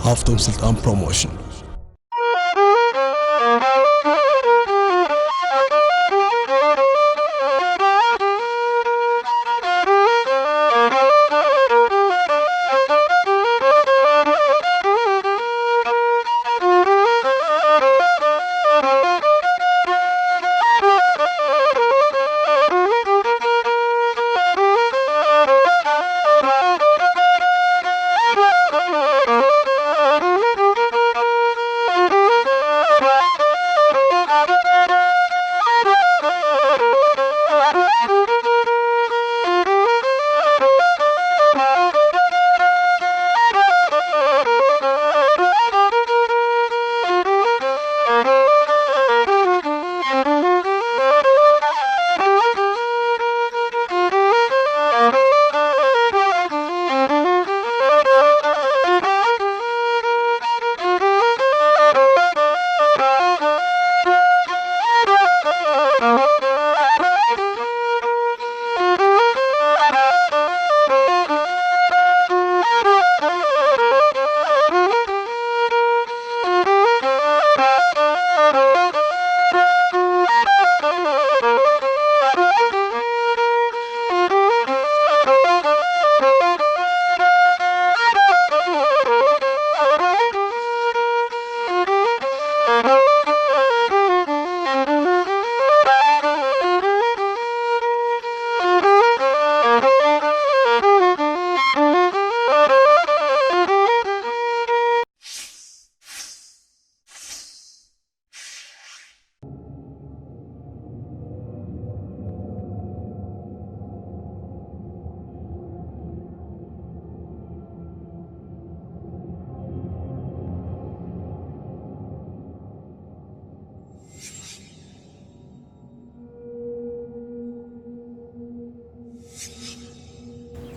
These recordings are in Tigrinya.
ሃፍቶም ስልጣን ፕሮሞሽን።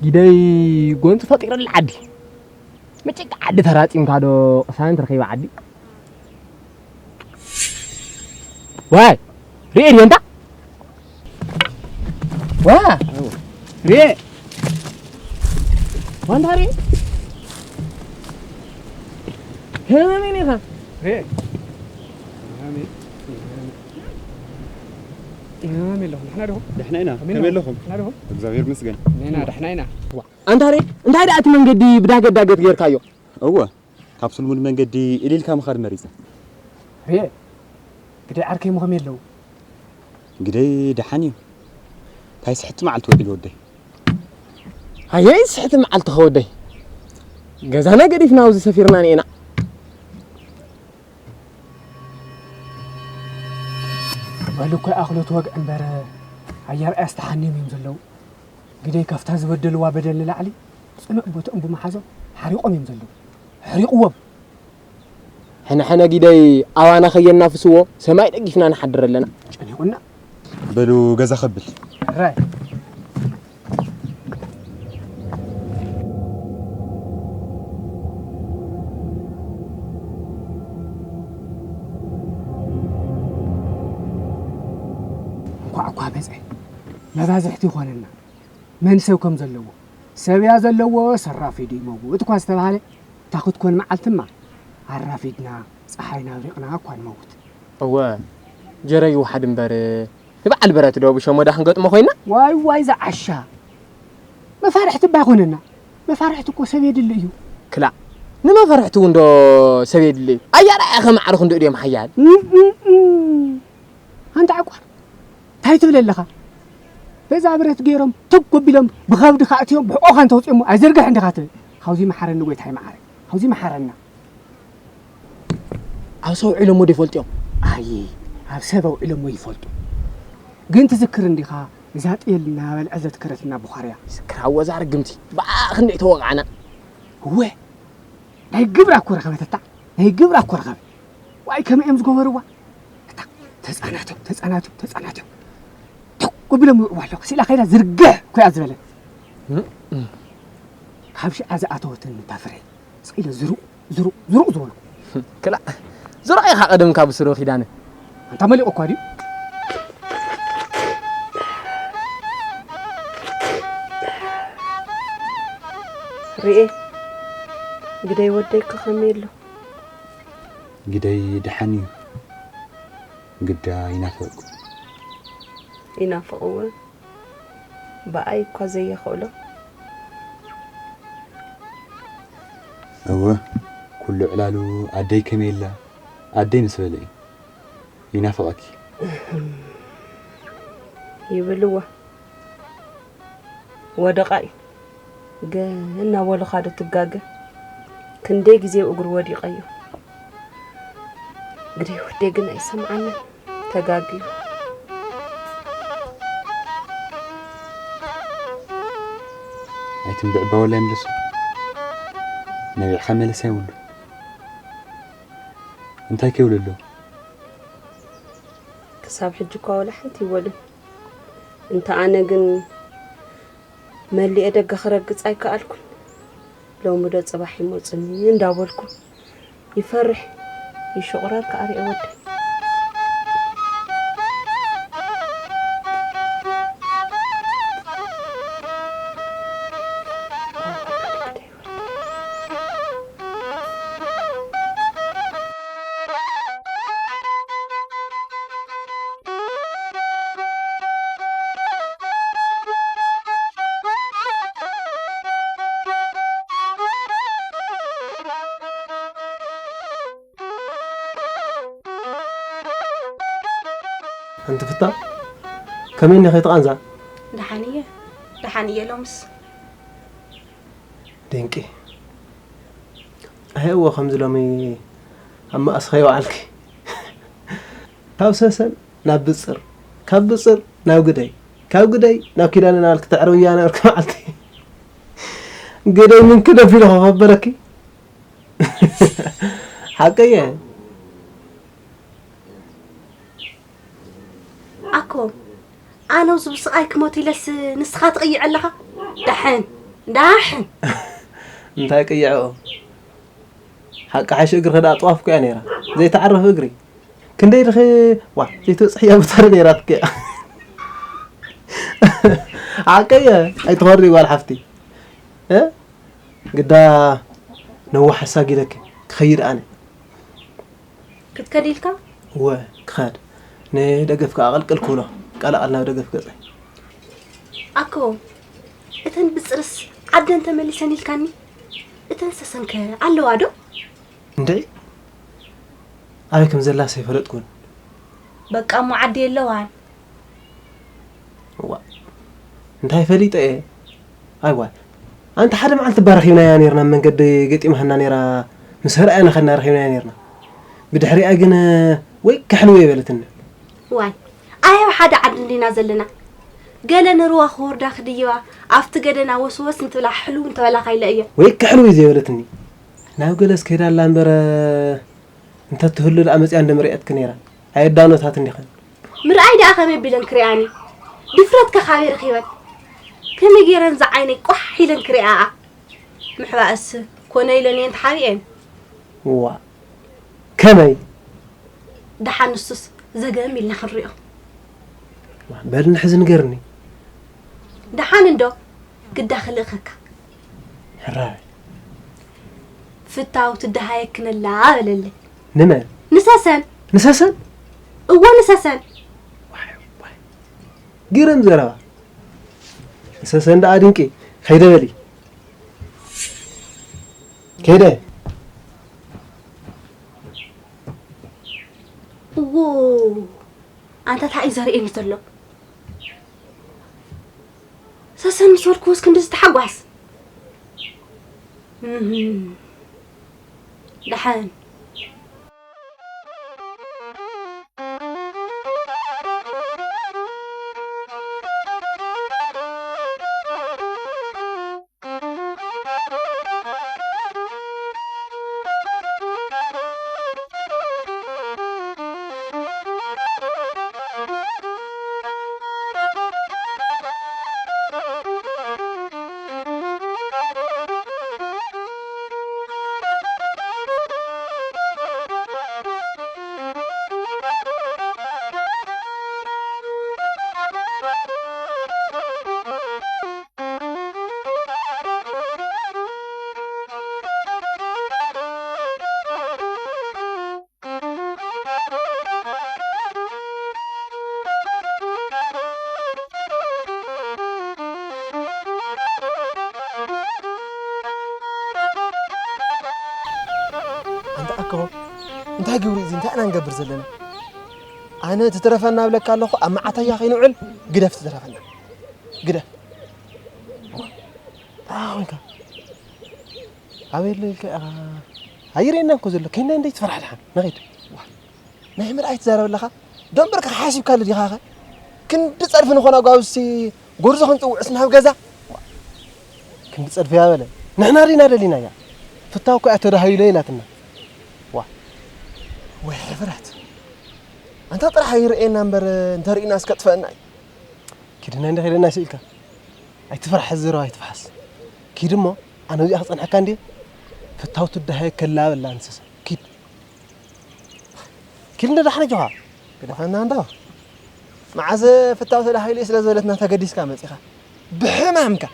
ጊደይ ጎንፂ ፈጢረላ ዓዲ። መጨቂ ዓዲ ተራፂምካ ዶ ቅሳነት ረኺባ ዓዲ? ዋይ! ርኤ ርኤ እንታ? ዋ! ርኤ! ዋንታ ርኤ! ከመይ ኢኻ? ርኤ! ከመይ ኣለኹም? ደሕና ዲኹም? ደሕና ኢና። ከመይ ከመይ ኣለኹም? ኣለኹም? ደሕና ዲኹም? እግዚኣብሔር ይመስገን። ደሕና ኢና፣ ደሕና ኢና። ዋ! ኣንታ ርኤ! እንታይ ደኣ እቲ መንገዲ ብዳገት ዳገት ጌርካዮ? እወ፣ ካብ ስልሙን መንገዲ እልልካ ምኻድ መሪጸ። ርኤ፣ ግደይ ዓርከይ እሞ ከመይ ኣለዉ? ግደይ ደሓን እዩ። እንታይ ስሕቲ መዓልቲ ውዒሉ ወደይ? ሃየይ ስሕቲ መዓልቲ ኸወደይ። ገዛና ገዲፍና ኣብዚ ሰፊርና ኔና። በሉ እኮ ይኣኽሎ እቲ ወግዒ እምበር፣ ኣየርኣያስ ተሓንዮም እዮም ዘለዉ። ግደይ ካብታ ዝበደልዋ በደል ንላዕሊ ጽኑዕ ቦትኦም ብምሓዞም ሓሪቖም እዮም ዘለዉ። ኣሕሪቕዎም። ሕነ ሕነ ጊደይ ኣባና ከየናፍስዎ ሰማይ ደጊፍና ንሓድር ኣለና። ጨኒቑና። በሉ ገዛ ከብል። ሕራይ። እንኳዕ እኳ መጸ። መባዝሕቲ ይኾነና። መን ሰብ ከም ዘለዎ። ሰብ እያ ዘለዎ፣ ሰራፊ ድዩ ይመውት እኳ ዝተባህለ፣ እታ ክትኮን መዓልትማ ኣራፊድና፣ ጸሓይና ኣብሪቕና እኳ ንመውት። እወ፣ ጀረ ይውሓድ እምበር፣ ንበዓል ብረት ዶ ብሸሞዳ ክንገጥሞ ኮይና? ዋይ ዋይ፣ ዝዓሻ መፋርሕቲ እባ ይኾነና። መፋርሕቲ እኮ ሰብ የድሊ እዩ። ክላእ፣ ንመፋርሕቲ እውን ዶ ሰብ የድሊ እዩ? ኣያርኣያ ከማዕርኹ እንድኡ ድዮም ሓያል? እም፣ እም፣ እም። ኣንታ ዕቋር፣ እንታይ ትብል ኣለኻ? በዛ ብረት ገይሮም ትግ ኣቢሎም ብኸብድኻ ኣእትዮም ብሕቖኻ እንተውፅኦሞ ኣይዝርግሕ እንዲኻ ትብል። ካብዚ መሓረኒ ጎይታይ መዓረይ፣ ካብዚ መሓረና። ኣብ ሰብ ኣውዒሎሞ ዶ ይፈልጡ እዮም? ኣየ፣ ኣብ ሰብ ኣውዒሎሞ ይፈልጡ። ግን ትዝክር እንዲኻ እዛ ጤል እናበልዐ ዘትከረትና ቡኻርያ? ይዝክር፣ ኣወ፣ እዛ ርግምቲ ብኣ ክንደይ ተወቓዕና። እወ፣ ናይ ግብራ እኮ ረኸበት እታ፣ ናይ ግብራ እኮ ረኸበት። ዋይ ከመይ እዮም ዝገበርዋ? እታ ተጻናትዮም፣ ተጻናትዮም፣ ተጻናትዮም። ተው፣ ጎቢሎም ይውዕዋ ኣለዉ። ክሲላ ከይዳ ዝርግሕ እኮ እያ ዝበለ። እም፣ እም። ካብ ሽዓ ዝኣተወትን እታ ፍረ። ስቕ ኢለ ዝሩቕ፣ ዝሩቕ፣ ዝሩቕ ዝበልኩ። ክላእ፣ ዝሩቕ ኢኻ ቀደም ካብ ስሩ ኪዳነ። ኣንታ መሊቑ እኳ ድዩ? ርኤ፣ ግደይ ወደይ ከ ከመይ ኣሎ? ግደይ ደሓን እዩ። ግዳ ይናፈቁ። ይናፍቕዎ? ብኣይ እኳ ዘየኽእሎ። እወ፣ ኩሉ ዕላሉ ኣደይ ከመይ ኣላ? ኣደይ ምስ በለ እዩ ይናፍቐኪ። ይብልዎ። ወደቓ እዩ። ገ እናበሉኻ ዶ ትጋገ? ክንደይ ግዜ እግሩ ወዲቐዮ። ግደይ ወደይ ግን ኣይሰምዓንን። ተጋግዩ። ኣይትንብዕባ ወላ ይምለሱ። ነቢዕኻ መለሳ የብሉ። እንታይ ከይብሉ ኣለዉ? ክሳብ ሕጂ እኳ ወላ ሓንቲ ይበሉን። እንተ ኣነ ግን መሊኤ ደገ ክረግጽ ኣይከኣልኩን። ሎሚ ዶ ጽባሕ ይመጹኒ እንዳበልኩ ይፈርሕ፣ ይሽቑረር ከኣ ርኤ ወደይ። ኣንቲ ፍታ፣ ከመይ እኒኺ እቲ ቃንዛ? ደሓን እየ፣ ደሓን እየ ሎምስ። ድንቂ። ኣየ'ወ ከምዚ ሎሚ ኣብ መኣስ ከይወዓልኪ። ካብ ሰሰን ናብ ብጽር፣ ካብ ብጽር ናብ ግደይ፣ ካብ ግደይ ናብ ኪዳነ እናበልኪ ተዕርብያ ነበርኪ መዓልቲ። ግደይ ምን ክደፊ ኢሉ ከፈበለኪ። ሓቀየ። ኣኮ፣ ኣነ ኣብዚ ብስቓይ ክሞት ኢለስ ንስኻ ትቕይዕ ኣለኻ? ዳሕን፣ ዳሕን። እንታይ ቅይዐኦ? ሓቂ ሓይሽ እግርኺ ደኣ ጥዋፍ እኮ እያ ነይራ። ዘይተዓርፍ እግሪ። ክንደይ ድኺ፣ ዋ፣ ዘይትበጽሕያ ቦታ ዶ ነይራትኪ እያ? ሓቀየ፣ ኣይትኾሪ ጓል ሓፍቲ። እ? ግዳ ነዋሕ ሓሳግ ኢለኪ ክኸይድ ኣነ። ክትከድ ኢልካ? እወ፣ ክኸድ። ንደገፍ ከኣ ኣቐልቅል ክብሎ፣ ቀላቐል ናብ ደገፍ ገጸ። ኣኮ፣ እተን ብጽርስ ዓደን ተመሊሰን ኢልካኒ? እተን ሰሰንከ ኣለዋ ዶ? እንድዒ፣ ኣበይ ከም ዘላስ ኣይፈለጥኩን። በቃ እሞ ዓዲ የለዋን። እዋ፣ እንታይ ፈሊጠ እየ? ኣይዋ፣ ኣንቲ ሓደ መዓልቲ እባ ረኺብናያ ነይርና፣ ኣብ መንገዲ ገጢማትና ነይራ፣ ምስ ህርኣያ ንኸድና ረኺብናያ ነይርና። ብድሕሪኣ ግን ወይ ከሕልው እየ በለትኒ። ዋይ፣ ኣየ ኣብ ሓደ ዓዲ እንዲና ዘለና። ገለ ንሩባ ክወርዳ ክድይባ፣ ኣብቲ ገደና ወስወስ እንትብላ ሕልው እንተበላኻ ኢለ እየ። ወይ ከሕልው እዩ ዘይበለትኒ። ናብ ገለስ ከይዳ ኣላ እምበር፣ እንተትህሉ ደኣ መጺኣ እንዶ መርኣየትኪ ነይራ። ኣየዳኖታት እንዲኸን። ምርኣይ ደኣ ከመይ ቢለን ክሪኣኒ? ድፍረትከ ካበይ ረኺበን? ከመይ ገይረን ዝዓይነይ ቋሕ ኢለን ክሪኣኣ? ምሕባእስ ኮነ ኢለን እየን ተሓቢኤን። ዋ፣ ከመይ? ደሓን ንሱስ ዘገም ኢልና ክንሪኦ። ዋ፣ በል ንሕዚ ንገርኒ። ደሓን እንዶ ግዳ ክልእኸካ። ሕራይ። ፍታው ትደሃየክን ኣላ በለለይ። ንመን? ንሰሰን። ንሰሰን? እወ ንሰሰን። ዋይ፣ ዋይ። ግርም ዘረባ። ንሰሰን ደኣ ድንቂ። ከይደ በሊ። ከይደ። እዎ። ኣንታ እንታይ እዩ ዘርእየኒ ዘሎ? ሰሰን ምስ በልክዎስ ክንድዚ ተሓጓስ? እህም። ደሓን። እንታይ ግብሪ እዚ እንታይ ኢና ንገብር ዘለና? ኣነ ትትረፈና ብለካ ኣለኹ ኣብ መዓተያ ከይንውዕል ግደፍ ትትረፈና። ግደፍ። ኣወንካ ኣበይ ኣሎ ኢልካ ኢኻ? ኣይርእየናን እኮ ዘሎ። ከይና እንደ ይትፈርሓ ድሓን። ንኸይድ። ዋ። ናይ ምርኣይ ትዛረብ ኣለኻ? ደንበርካ ሓሲብካሉ ዲኻ ኸ? ክንዲ ጸድፊ ንኾና ጓብዝቲ ጎርዞ ክንጽውዕስ ናብ ገዛ? ክንዲ ጸድፊ እያ በለ። ንሕና ዲና ደሊናያ? ፍታው እኮ እያ ተዳሃዩለ ኢላትና። ዋ። ወይ ሕፍረት። ኣንታ ጥራሕ ይርእየና እምበር እንተርእዩና እስከጥፈአና እዩ። ኪድና እንደ ኸይደና ስኢልካ። ኣይትፍራሕ፣ ዘረባ ኣይትፍሓስ። ኪድ እሞ፣ ኣነ እዚኣ ክጸንሐካ እንድየ። ፍታው ትዳሃየ ከላ በላ እንስሳ። ኪድ። ኪድ እንደ ዳሕነ ጆኻ። ግደፈና እንዶ። መዓዝ ፍታው ተዳሃይሉ ስለ ዝበለትና ተገዲስካ መጺኻ። ብሕማምካ፣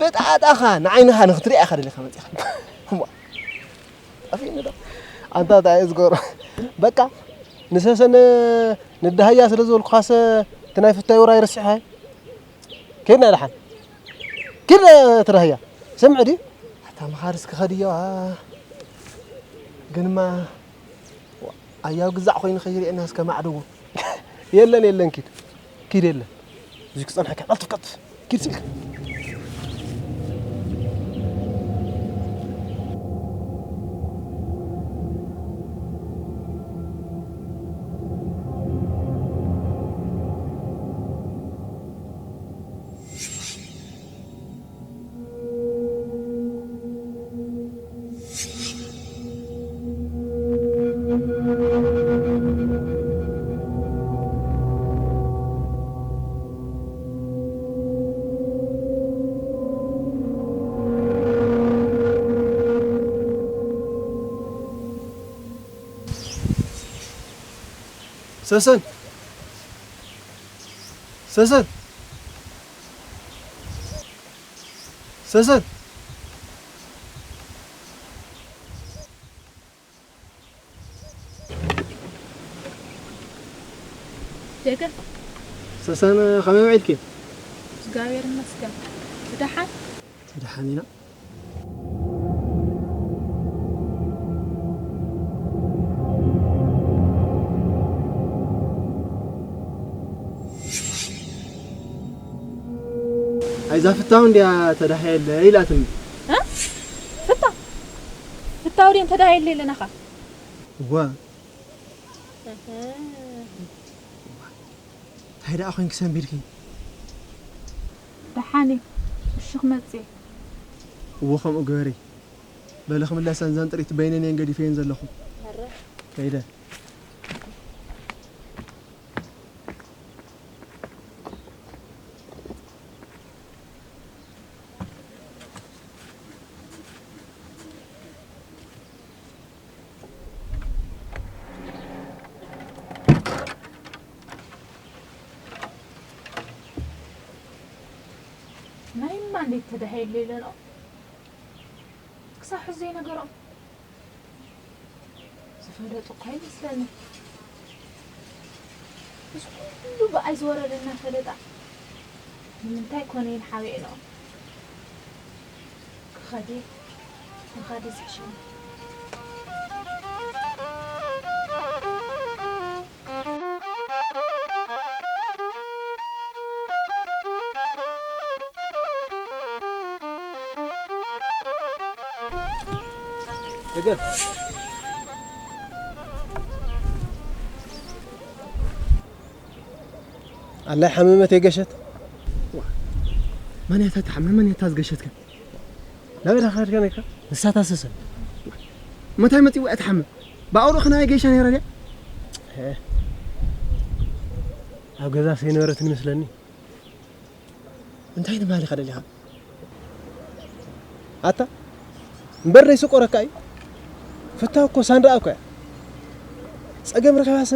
ብጣጣኻ፣ ንዓይንኻ ንኽትሪኣ ኢኻ ደሊኻ መጺኻ። እሞ፣ ጠፊእኒ ዶ? ኣንታ እንታይ እዩ ዝገብሮ? በቃ፣ ንሰሰነ ንዳሃያ ስለ ዝበልኩኻሰ፣ እቲ ናይ ፍታው ወራይ ረሲዕኻ? ኬድና ደሓን። ኪድ ትራህያ። ስምዕ ድዩ? ኣታ መኻርስ ክኸድዮ፣ አ፣ ግንማ ኣያው ግዛዕ ኮይኑ ከይርእየና እስከ ማዕድዎ። የለን፣ የለን፣ ኪድ። ኪድ የለን። እዚ ክጸንሐካ፣ ቀልጥፍ፣ ቀልጥፍ። ኪድ ስልክ። ሰሰን! ሰሰን! ሰሰን! ደገፍ። ሰሰን፣ ከመይ ውዒልኪ? እግዚኣብሔር ይመስገን። ብደሓን? ብደሓን ኢና። ኣይዛ ፍታው እንድያ ተዳህየለ ኢላትኒ። እ? ፍታው? ፍታው ድየን ተዳህየለ ኢለናኻ? እወ። እህ። እንታይ ደኣ ኮይንኪ ሰንቢድኪ? ደሓን እየ። እሺ ክመጽእ እየ። እወ ከምኡ ግበሪ። በሊ ክምለሰን ዘን ጥሪት በይነን እየን ገዲፈየን ዘለኹ። መረ። ከይደ። ናይ ማን ተዳሂሉ ኢለንኦ ክሳብ ሕዚ ዘይነገርኦም ዝፈለጡ እኳ ይመስለኒ። እዚ ኩሉ ብኣይ ዝወረደ እናፈለጣ ንምንታይ ኮነ ኢለን ሓቢኤንኦ ክኸድ እየ። ምኻድ እዩ ዝሕሸኒ። ደገፍ። ኣላይ ሓመመት የገሸት። ዋ፣ መን እያ እታ ትሓመ? መን እያ እታ ዝገሸት ግን? ናበይ ዳኻ ከድካ ነካ? ንሳ ታሰሰ። መታይ መጺዋ እያ ትሓመ? ብኣውሮ ኸና ገይሻ ነይራ ድያ? እ። ኣብ ገዛ ሰይነበረትን ይመስለኒ። እንታይ ንማል ኢኻ ደሊኻ? ኣታ፣ እምበር ደይስቆረካ እዩ። ፍታው እኮ ሳንዳኣ እኮ እያ። ጸገም ረኺባስ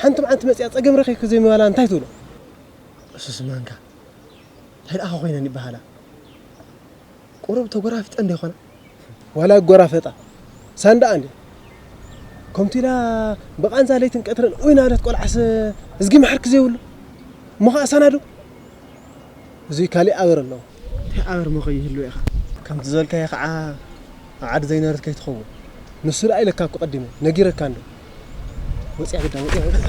ሓንቲ መዓልቲ መጺኣ ጸገም ረኺብኪ ዘይምባላ እንታይ ትብሎ? እሱስ ማንካ። እንታይ ደኣ ኮይነን ይበሃላ? ቁሩብ ተጎራፊጠን ዶ ይኾና? ዋላ ይጎራፈጣ። ሳንዳኣ እንድያ። ከምቲ ኢላ ብቓንዛ ለይትን ቀትርን ኡይ እናበለት ቆልዓስ እዝጊ መሓርኪ ዘይብሉ። እሞ ኸዓ ሳናዱ። እዙይ ካሊእ ኣበር ኣለዎ። እንታይ ኣበር መኸ ይህልዎ ኢኻ? ከምቲ ዝበልካዮ ኸዓ ኣብ ዓዲ ዘይነበረት ከይትኸውን። ንሱ ደኣ ኢለካ እኮ ቀዲመ፣ ነጊረካ እንዶ። ወፂኣ ግዳ፣ ወፂኣ፣ ወፂኣ።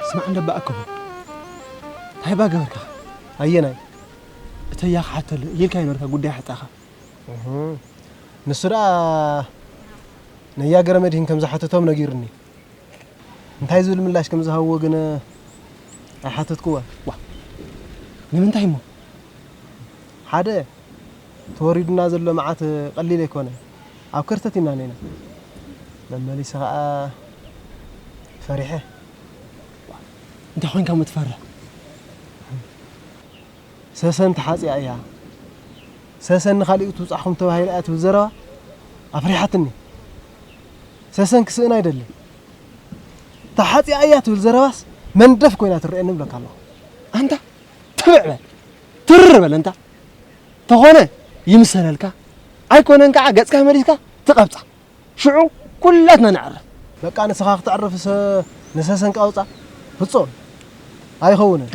ስማዕ እንደ ባእከቦ፣ እንታይ ባ ገበርካ? ኣየናይ? እተያ ክሓተሉ ኢልካ ይኖርካ ጉዳይ ሓጣኻ። እህ። ንሱ ደኣ ነያ ገረመድህን ከም ዝሓተቶም ነጊሩኒ። እንታይ ዝብል ምላሽ ከም ዝሃብዎ ግን ኣይሓተትክዎን። ዋ፣ ንምንታይ እሞ? ሓደ፣ ተወሪዱና ዘሎ መዓት ቀሊል ኣይኮነ። ኣብ ከርተት ኢና ነና። መመሊሰ ኸኣ ፈሪሐ። እንታይ ኮይንካ እሞ ትፈርሕ? ሰሰን ተሓጺኣ እያ። ሰሰን ንኻሊኡ ትውጻኹም ተባሂላ እያ ትብል ዘረባ ኣፍሪሓትኒ። ሰሰን ክስእን ኣይደልን። ተሓጺኣ እያ ትብል ዘረባስ መንደፍ ኮይና ትረኤኒ እብለካ ኣለኹ። ኣንታ ትብዕ በል፣ ትርር በል። እንታ ተኾነ ይምሰለልካ፣ ኣይኮነን ከዓ ገጽካ መሊስካ ትቐብጻ። ሽዑ ኩላትና ነዕርፍ። በቃ ንስኻ ክተዕርፍስ ንሰሰን ቀውጻ? ፍጹም ኣይኸውንን።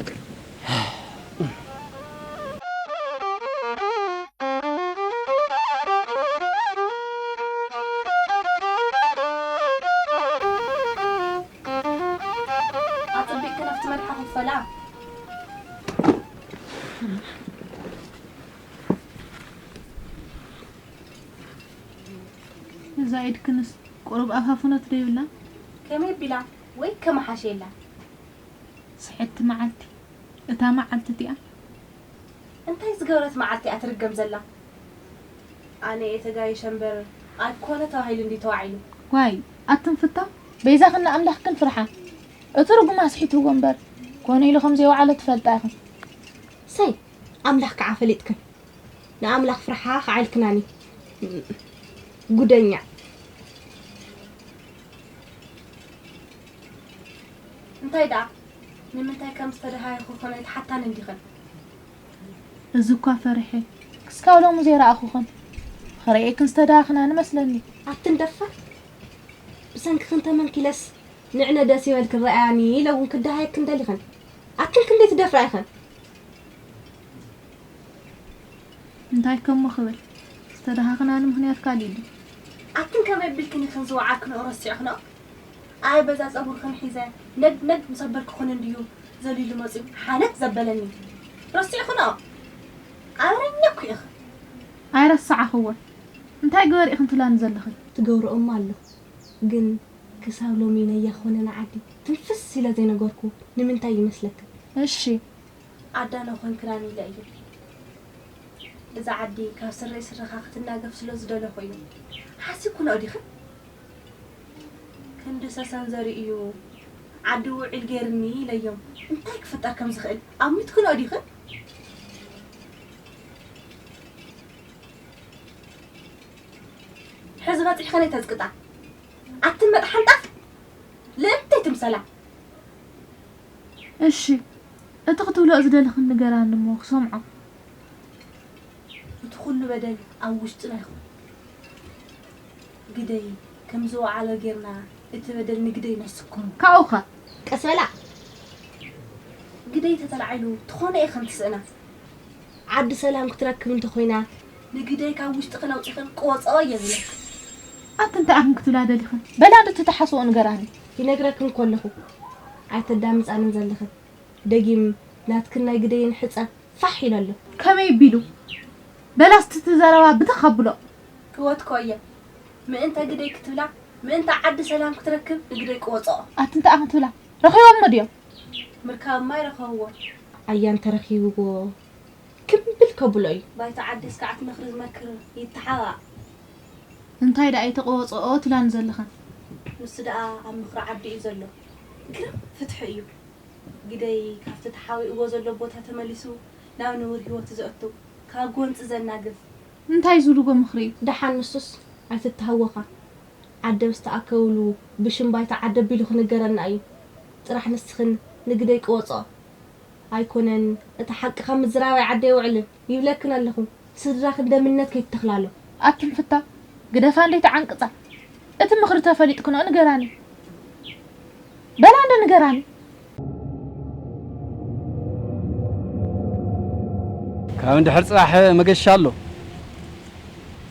ኣጸቢቕኪ ናብቲ መድሓ ክፈላ። እዛ ኢድክንስ ቁሩብ ኣፋፍኖት ዶ ይብላ? ከመይ ቢላ ወይ ከመሓሸ የላ። ስሕቲ መዓልቲ፣ እታ መዓልቲ እቲኣ። እንታይ ዝገበረት መዓልቲ እያ ትርገም ዘላ? ኣነ እየ ተጋይሸ እምበር ኣይኮነ ተባሂሉ እንዲ ተዋዒሉ። ዋይ፣ ኣትን ፍታ፣ በይዛኽን ንኣምላኽክን ፍርሓ። እቲ ርጉም ኣስሒትዎ እምበር፣ ኮነ ኢሉ ከም ዘይወዓሎ ትፈልጣ ኢኽን። ሰይ፣ ኣምላኽ ከዓ ፈሊጥክን። ንኣምላኽ ፍርሓ ከዓ ኢልክናኒ። ጉደኛ። እንታይ ደኣ? ንምንታይ ከም ዝተደሃየኹ ኮነ ኣይትሓታን እንዲኽን? እዚ እኳ ፈሪሐ። ክስካብ ሎሚ ዘይረኣኹኽን። ክርእየክን ዝተደሃኽና ንመስለኒ። ኣትን ደፋር። ብሰንክኽን ተመንኪለስ ንዕነ ደስ ይበልክን ረኣያኒ ኢለ እውን ክደሃየክን ደሊኽን። ኣትን ክንደይ ትደፍራ ኢኽን? እንታይ ከሞ ክብል? ዝተደሃኽናኒ ምኽንያት ካሊእ ድዩ? ኣትን ከመይ ኣቢልክን ኢኽን ዝወዓልክንኦ ረሲዕክንኦ? ኣይ በዛ ጸጉርክን ሒዘ ነግ ነግ ምስ ኣበልኩኽን እንድዩ ዘሊሉ መጺኡ ሓነቅ ዘበለኒ። ረሲዕክንኦ? ኣበረኛ እኮ ኢኽን። ኣይረሳዕኽዎን። እንታይ ግበሪ ኢኽን ትብላኒ ዘለኽን? ትገብርኦማ ኣሎ። ግን ክሳብ ሎሚ ነያ ኾነ ንዓዲ ትንፍስ ኢለ ዘይነገርኩ ንምንታይ ይመስለክን? እሺ። ኣዳነ ኮንክናን ኢለ እዩ። እዛ ዓዲ ካብ ስረይ ስረኻ ክትናገፍ ስለ ዝደለኹ እዩ። ሓሲብክንኦ ዲኽን? ክንዲ ሰሰን ዘርኢ እዩ። ዓዲ ውዒል ገይርኒ ኢለዮም። እንታይ ክፍጠር ከም ዝኽእል ኣሚትክንኦ ዲኽን? ሕዚ በጺሕክን ኣይተዝቅጣ። ኣትን መጥሓንጣፍ ልእምተይ ትምሰላ። እሺ፣ እቲ ክትብልኦ ዝደለኽን ንገራኒ እሞ ክሰምዖ። እቲ ኩሉ በደል ኣብ ውሽጥና ይኹን። ግደይ ከም ዝወዓሎ ጌርና እቲ በደል ንግደይ ነስክሞ። ካብኡኸ? ቀስ በላ። ግደይ ተተላዒሉ ትኾነ ኢኽን ትስእና። ዓዲ ሰላም ክትረክብ እንተኾይና፣ ንግደይ ካብ ውሽጥኽን ኣውጺኽን ቅወጽኦ እየ ዝብለክን። ኣቲ እንታይ ኣኽን ክትብላ ደሊኽን? በላ እንዶ እቲ ትሓስብኦ ንገራኒ። ይነግረክን እኮ ኣለኹ። ኣይተዳምጻንን ዘለኽን። ደጊም ናትክን ናይ ግደይን ሕጸ ፋሕ ኢሉ ኣሎ። ከመይ ቢሉ? በላ እስቲ እቲ ዘረባ ብትኽ ኣብሎ። ክወትኮ እየ። ምእንተ ግደይ ክትብላ፣ ምእንተ ዓዲ ሰላም ክትረክብ ንግደይ ቅወጽኦ። ኣቲ እንታይ ኣኽን ትብላ? ረኺቦሞ ድዮም? ምርካብማ ኣይረኸብዎ። ኣያ እንተረኺብዎ፣ ክምብል ከብሎ እዩ። ባይቶ ዓዲ እስካዕ እቲ ምኽሪ ዝመክር ይተሓባእ። እንታይ ደኣ ኣይተቐወፅኦ ትላኒ ዘለኽን? ንሱ ደኣ ኣብ ምኽሪ ዓዲ እዩ ዘሎ። ግርም ፍትሒ እዩ። ግደይ ካብቲ ተሓዊእዎ ዘሎ ቦታ ተመሊሱ ናብ ንቡር ህይወቱ ዘእቱ፣ ካብ ጎንፂ ዘናግፍ። እንታይ ዝብልዎ ምኽሪ እዩ? ደሓን ንሱስ ኣይትተሃወኻ። ዓደ ብዝተኣከብሉ ብሽም ባይቶ ዓደ ኣቢሉ ክንገረና እዩ። ጥራሕ ንስኽን ንግደይ ቅወፅኦ። ኣይኮነን፣ እቲ ሓቂ ካብ ምዝራብ ዓዲ ኣይውዕልን ይብለክን ኣለኹ። ስድራኽን ደምነት ከይትተኽላሎ። ኣቲ ንፍታ፣ ግደፋ እንዶ ኣይትዓንቅፃ። እቲ ምኽሪ ተፈሊጥክንኦ ንገራኒ። በላ እንዶ ንገራኒ። ካብ እንድሕር ፅባሕ መገሻ ኣሎ።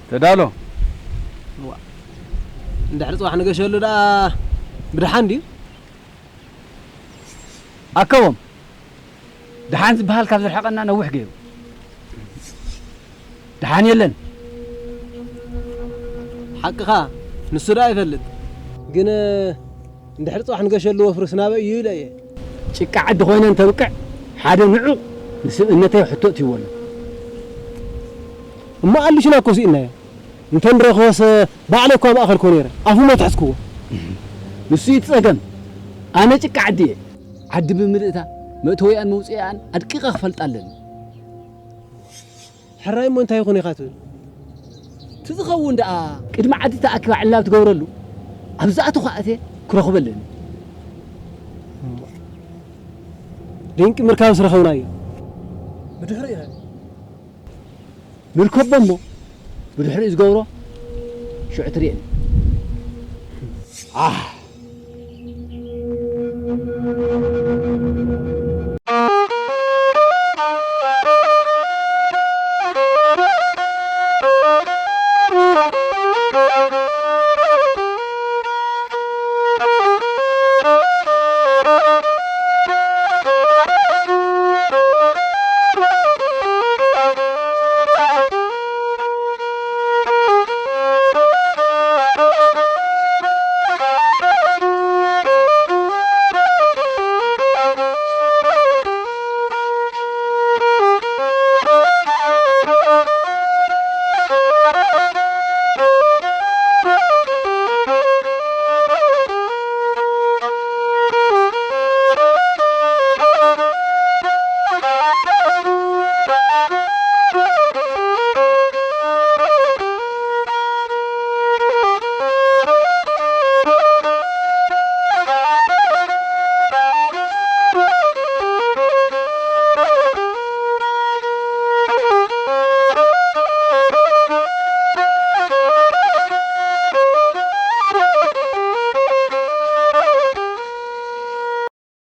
ተዳሎ። እዋ፣ እንድሕር ፅባሕ ንገሸሉ ደኣ ብድሓን ድዩ? ኣከቦም፣ ደሓን ዝበሃል ካብ ዝርሕቐና ነዊሕ ገይሩ። ደሓን የለን። ሓቅኻ፣ ንሱ ደኣ ይፈልጥ። ግን እንድሕር ጽባሕ ንገሸሉ ወፍርስ ናበይ እዩ ኢለ እየ። ጭቃ ዓዲ ኮይነ እንተብቅዕ ሓደ ንዑቕ ንስብእነተይ ሕቶ እትይዎ ኣሎ። እሞ ኣልሽና እኮ ስኢናዮ። እንተ ንረኽቦስ ባዕለይ እኳ ማእኸል ኮ ነይረ ኣፉ መትሐዝክዎ። ንሱ እዩ እቲ ጸገም። ኣነ ጭቃ ዓዲ እየ። ዓዲ ብምልእታ መእተዊኣን መውፅኢኣን ኣድቂቐ ክፈልጣ ኣለኒ። ሕራይ እሞ እንታይ ይኹን ኢኻ ትብል? እቲ ዝኸውን ደኣ ቅድሚ ዓዲ ተኣኪባ ዕላል ትገብረሉ ኣብዛ ኣተኹ ኣእትየ ክረኽቦ ኣለኒ። ድንቂ ምርካብስ ረኸብናዮ። ብድሕሪኡ ኸ? ንርከቦ እሞ ብድሕሪኡ ዝገብሮ ሽዑ ትርእየኒ። ኣህ!